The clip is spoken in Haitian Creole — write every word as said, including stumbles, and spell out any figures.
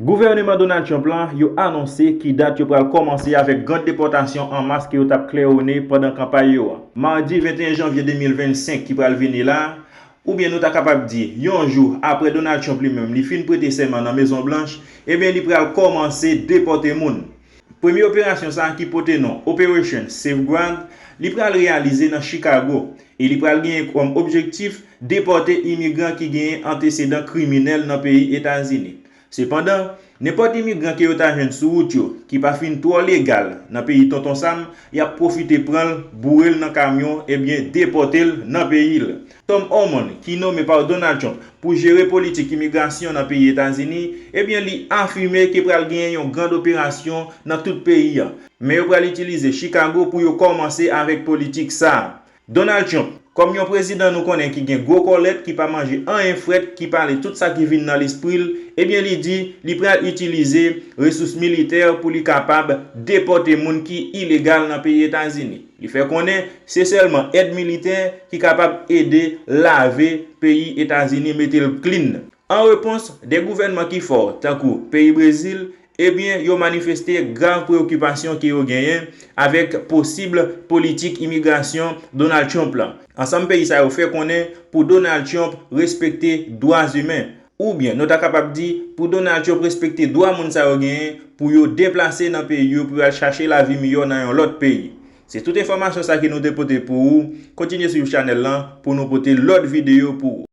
Gouvèneman Donald Trump lan, yo anonse ki dat yo pral kòmanse avèk gran depòtasyon an mas ke yo t ap klèwone pandan kanpay yo a. Madi venteyen janvye de mil vennsenk ki pral vini la, oubyen nou ta kapab di, yon jou apre Donald Trump li menm li fin prete sèman nan Mezon Blanch, ebyen li pral kòmanse depòte moun. Premye operasyon sa a ki pote non Operation Safeguard, li pral reyalize nan Chicago, e li pral genyen kòm objektif depòte imigran ki genyen antesedan kriminèl nan peyi Etazini. Sepandan, nenpòt imigran ke yo ta jwenn sou wout yo, ki pa fin twò legal nan peyi Tonton Sam, y ap pwofite pran l, boure l nan kamyon, ebyen depòte l nan peyi l. Tom Homan, ki nome pa Donald Trump pou jere politik imigrasyon nan peyi Etazini, ebyen li afime ke pral genyen yon grand operasyon nan tout peyi a. Men yo pral itilize Chicago pou yo kòmanse avèk politik sa a. Donald Trump, kòm yon prezidan nou konnen ki gen gwo kòlèt, ki pa manje anyen frèt, ki pale tout sa ki vin nan lespri l, ebyen li di li pral itilize resous militè pou li kapab depòte moun ki ilegal nan peyi Etazini. Li fè konnen se sèlman èd militè ki kapab ede lave peyi Etazini, mete l clean. An repons, de gouvènman ki fò, tankou peyi Brezil, ebyen yo manifeste grav preyokipasyon ke yo genyen avèk posib politik imigrasyon Donald Trump lan. Ansanm peyi sa yo fè konnen pou Donald Trump respekte dwa imen, oubyen nou ta kapab di pou Donald Trump respekte dwa moun sa yo genyen pou yo deplase nan peyi yo, pou yo al chache lavi miyò nan yon lòt peyi. Se tout enfòmasyon sa ke nou te pote pou ou. Kontinye swiv chanèl lan pou nou pote lòt videyo pou ou.